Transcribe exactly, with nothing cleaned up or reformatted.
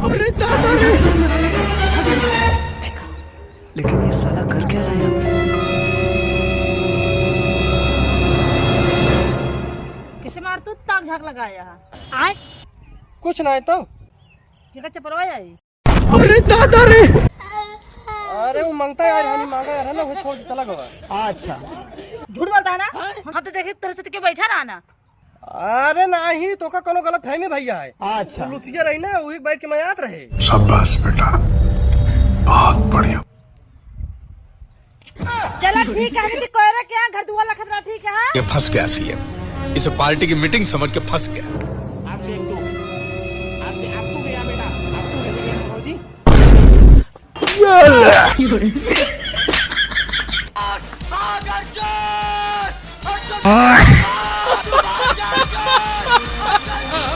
अरे दादा रे! लेकिन ये साला कर क्या रहा है यहाँ पे? किसे मार तू ताक झाक लगाया है? आय? कुछ ना है तो। ठीक है, चपलवा आई। अरे दादा रे! अरे वो मांगता यार, हानि मांगा यार, है ना, वो छोड़ के चला गवा। अच्छा। झूठ बोलता है ना? हम तो देखे तरह से के बैठा रहा ना। अरे नाही, तोका कोनो गलत फहमी भइया है। अच्छा। वो लुचिया रही ना, वही बैठ के मैं याद रहे। शाबाश बेटा, बहुत बढ़िया। चला ठीक है, नहीं तो कोयरे के यहाँ घर दुआर ला खतरा ठीक है, हाँ? ये फंस गया सीएम, इसे पार्टी की मीटिंग समझ के फंस गया। आप देख तू, आप दे-, आप तू गया बेटा, आप तू गया भौजी।